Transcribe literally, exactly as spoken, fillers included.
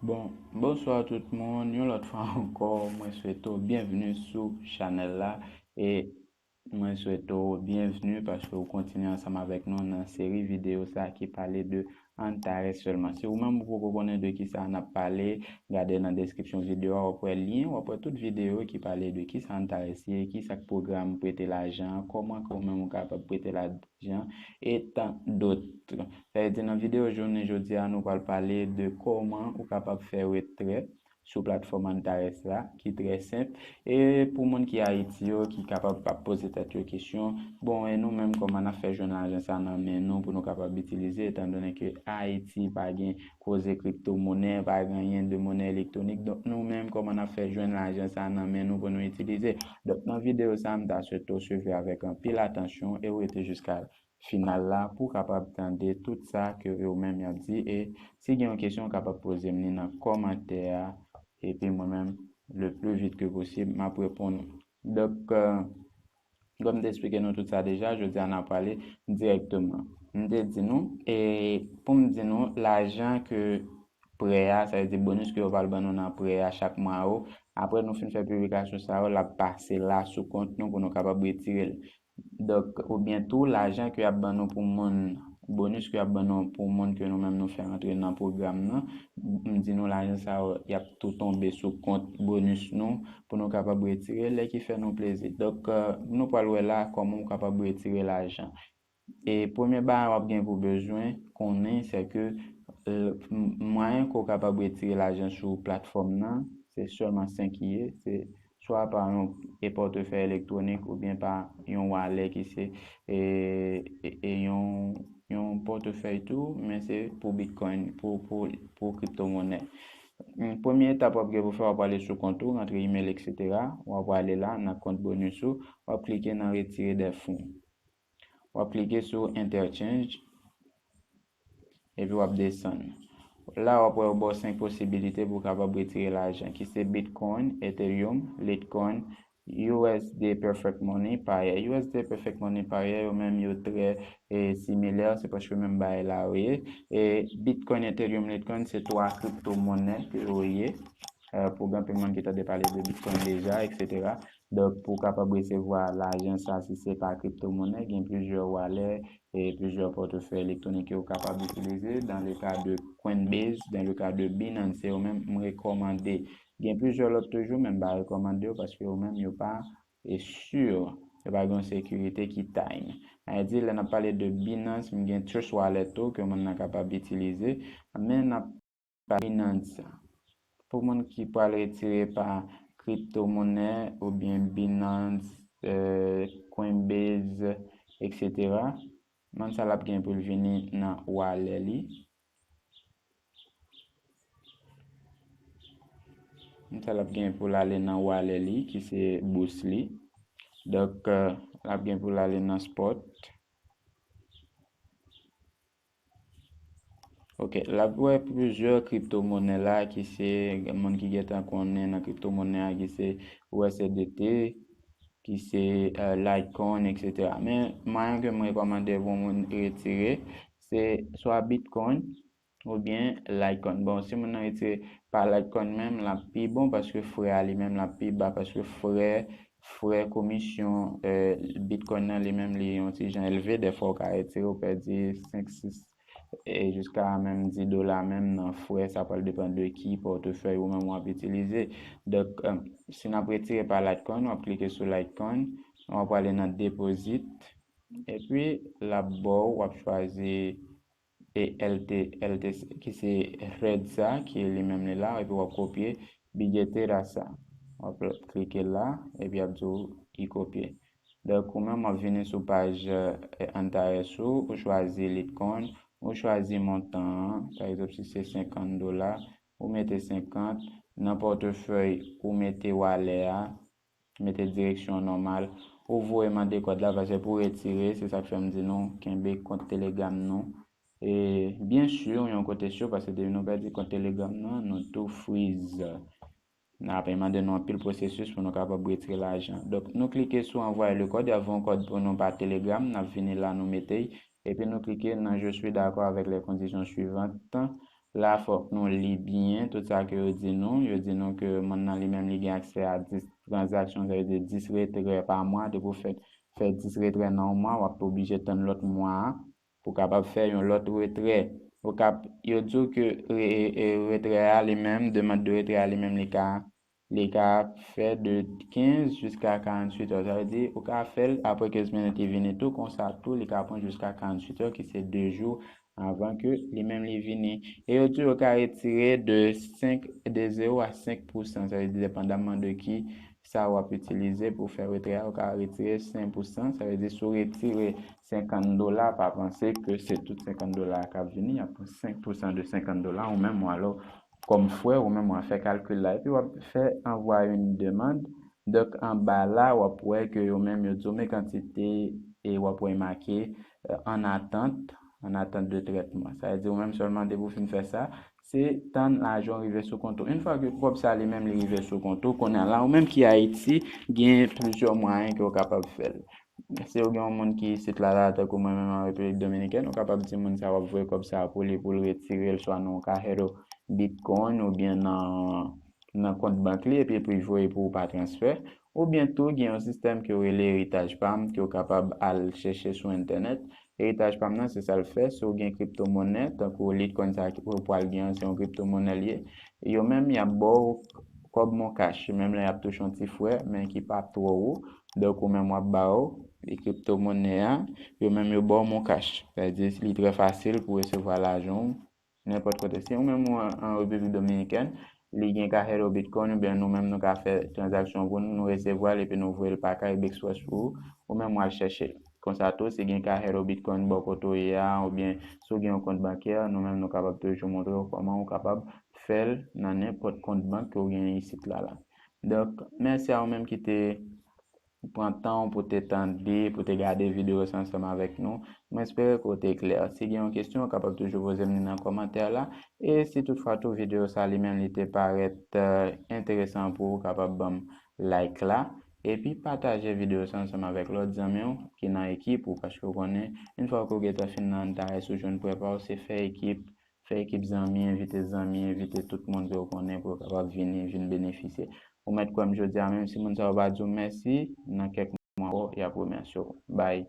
Bon, bonswa tout moun. Yon lòt fwa ankò, mwen swete w byenvni sou chanèl la. E mwen swete w byenvni paske w kontinye ansanm avèk nou nan seri videyo sa ki pale de Antares sèlman. Si ou menm ou poko konnen de kisa n ap pale, gade nan deskripsyon videyo a, w ap wè lyen, w ap wè tout videyo ki pale de kisa Antares ye, kisa k pwogram prete lajan, kòman ke ou menm ou kapab prete lajan, e tan dòt. Sa vle di nan videyo jounen jodi a, nou pral pale de kòman ou kapab fè retrè sou platfòm Antares la, ki trè senp. E pou moun ki Ayiti yo, ki kapab ap poze tèt yo kesyon, bon, e nou menm kòman n ap fè jwenn lajan sa nan men nou pou nou kapab itilize, etandone ke Ayiti pa gen koze kriptomonè, pa gen anyen de monè elektwonik. Donk, nou menm kòman n ap fè jwenn lajan sa nan men nou pou nou itilize? Donk, nan videyo sa, m ta swete w swiv avèk anpil atansyon e w rete jiska final la pou w kapab tande tout sa ke yo menm y ap di. E si gen yon kesyon, w kapab poze m li nan kòmantè a. Epi mwen menm, le plus vite que possible, m ap reponn ou. Donk, euh, kòm m te eksplike nou tout sa deja, jodi a n ap prale dirèkteman. M te di nou, e pou m di nou, lajan ke prè a, sa vle di bonis ke yo pral ban nou nan prè a chak mwa yo, apre nou fin fè piblikasyon sa yo, l ap pase la sou kont nou pou nou kapab retire l. Donk, oubyen tou, lajan ke y ap ban nou pou moun, bonis ke y ap ban nou pou moun ke nou menm nou fè rantre nan pwogram nan, m di nou lajan sa yo, y ap tou tonbe sou kont bonis nou pou nou kapab retire lè ki fè nou plezi. Donk, euh, nou pral wè la kòman w kapab retire lajan. E premye bagay w ap gen pou bezwen konnen, se ke, euh, m-, mwayen ke w kapab retire lajan sou platfòm nan, se sèlman senk ki ye, se swa pa yon e pòtefèy elektwonik oubyen pa yon walè ki se, e, e, e yon, yon pòtefèy tou, men se pou Bitcoin, pou, pou, pou kriptomonè. Mm, premye etap w ap gen pou fè, w ap ale sou kont ou, rantre email, et cetera. W ap ale la, nan kont bonis ou, w ap klike nan retire des fonds. W ap klike sou interchange, epi w ap desann. La, w ap wè yo ba w senk posibilite pou w kapab retire lajan, ki se Bitcoin, Ethereum, Litecoin, U S D Perfect Money, Payeer. U S D Perfect Money, Payeer, yo menm yo trè, e, similè, se paske menm bagay la yo ye. E Bitcoin, Ethereum, Litecoin, se twa kriptomonè ke yo ye. E, pou gen anpil moun ki tande pale de Bitcoin deja, et cetera. Donk, pou w kapab resevwa lajan sa, si se pa kriptomonè, gen plizyè walè, e plizyè pòtefèy elektwonik ke w kapab itilize. Dans le cas de Coinbase, dans le cas de Binance, se yo menm m rekòmande. Gen plizyè lòt toujou, men m pa rekòmande yo paske yo menm yo pa, e, si. Yo pa gen yon sekirite ki time. Sa vle di, lè n ap pale de Binance, m gen Trust Wallet tou ke moun nan kapab itilize. Men n ap pa Binance. Pou moun ki pral retire pa kriptomonè oubyen Binance, euh, Coinbase, et cetera, moun sa l ap gen pou l vini nan walè li. Moun sa l ap gen pou l ale nan walè li, ki se bous li. Donk, euh, l ap gen pou l ale nan spot. Ok, l ap wè plizyè kriptomonè la ki se moun ki gentan konnen nan kriptomonè a ki se U S D T, ki se, euh, Litecoin, et cetera. Men, mwayen ke m rekòmande pou moun retire, se swa Bitcoin oubyen Litecoin. Bon, si moun nan retire pa Litecoin menm, l ap pi bon paske frè a li menm l ap pi ba, paske frè, frè komisyon, euh, Bitcoin nan li menm li yon ti jan elve. Dèfwa w ka retire, w pèdi senk, sis, e jiska menm dis dola menm nan frè, sa pral depann de ki pòtefèy ou menm w ap itilize. Donk, euh, si n ap retire pa Litecoin, w ap klike sou Litecoin, w ap prale nan deposit, epi l ap ba w, w ap chwazi e L T, L T C, ki se red sa, ki li menm li la, epi w ap kopye billetera sa. W ap klike la, epi y ap di w li kopye. Donk, ou menm w ap vini sou paj, eh, Antares ou, ou chwazi Litecoin, ou chwazi montan an, pa egzanp, si se senkant dola, ou mete senkant, nan pòtefèy, ou mete walè a, mete direksyon nòmal, ou voye mande kòd la, paske pou retire, se sa k fè m di nou, kenbe kont Telegram nou. E, byen si, yon kote si, paske depi nou pèdi kont Telegram nan, nou tou friz. N ap mande nou anpil pwosesis pou nou kapab retire lajan. Donk, nou klike sou envoyer le code, y ap voye yon kòd pou nou pa Telegram, n ap vini la, nou mete l, epi nou klike nan Je suis d'accord avec les conditions suivantes. La, fòk nou li byen tout sa ke yo di nou. Yo di nou ke moun nan li menm li gen aksè a dis tranzaksyon, sa vle di dis retrè pa mwa. Depi w fè, fè dis retrè nan yon mwa, w ap oblije tann lòt mwa a pou w kapab fè yon lòt retrè. Ou kap, yo di w ke re, e, retrè a li menm, demann de retrè a li menm, li ka, li ka fè de kenz jiska karanntuit è. Sa vle di, ou ka fè l apre kenz minit li vini tou, konsa tou, li ka pran jiska karanntuit è, ki se de jou avan ke li menm li vini. E yo di yo ka retire de senk, de zewo a senk pousan, sa vle di depandamman de ki sa w ap itilize pou fè retrè a, ou ka retire senk pousan, sa vle di si w retire senkant dola, pa panse ke se tout senkant dola a k ap vini, y ap pran senk pousan de senkant dola, ou menm w alò kòm frè, ou menm w a fè kalkil la, epi w ap fè envoyer une demande. Donk, anba la, w ap wè ke yo menm yo di w men kantite, e w ap wè make, euh, en attente, en attente de traitement. Sa vle di, ou menm sèlman depi w fin fè sa, se tann lajan w rive sou kont ou. Yon fwa ke kòb sa li menm li rive sou kont ou, kounye a la, ou menm ki Ayiti, gen plizyè mwayen ke w kapab fè l. Si w gen yon moun ki isit la, la, tankou mwen menm an Repiblik Dominikèn, ou kapab di moun sa w ap voye kòb sa pou li, pou l retire l swa nan yon Cajero Bitcoin oubyen nan, nan kont bank li, epi pou l voye pou ou pa transfè. Oubyen tou, gen yon sistèm ke yo rele Heritage Palm, ke w kapab al chèche sou entènèt. Heritage Palm nan, se sa l fè, si w gen kriptomonè, tankou Litecoin sa ki ou pral gen an, se yon kriptomonè l ye. Yo menm, y ap ba w kòb Moncash, menm lè y ap touche yon ti frè, men ki p ap twò wo. Donk, ou menm w ap ba yo, e kriptomonè a, yo menm yo ba w Moncash. Sa vle di, li trè fasil pou resevwa lajan w nenpòt kote. Si ou menm ou an, an Repiblik Dominikèn, li gen Cajero Bitcoin, oubyen nou menm nou ka fè tranzaksyon pou nou, nou resevwa l epi nou voye l pa Caribe Express pou ou, ou menm w al chèche l. Konsa tou, si gen Cajero Bitcoin bò kote w ye a, oubyen si w gen yon kont bankè, nou menm nou kapab toujou montre w kòman ou kapab fè l nan nenpòt kont bank ke w genyen isit la la. Donk, mèsi a ou menm ki te pran tan w pou te tande, pou te gade videyo sa ansanm avèk nou. Mwen espere ke w te klè. Si gen yon kesyon, w kapab toujou poze m li nan kòmantè la. E si toutfwa tou videyo sa li menm li te parèt, euh, enteresan pou ou, w kapab ban m like la. Epi pataje videyo sa ansanm avèk lòt zanmi w ki nan ekip ou, paske w konnen, yon fwa ke w gentan fin nan antares ou jwenn prè pa w, se fè ekip, fè ekip zanmi, envite zanmi, envite tout moun ke w konnen pou yo kapab vini, vin benefisye. Ou mèt kwè m jodi a, menm si moun sa yo pa di w mèsi, nan kèk mwa ankò, y ap remèsye w. Bye.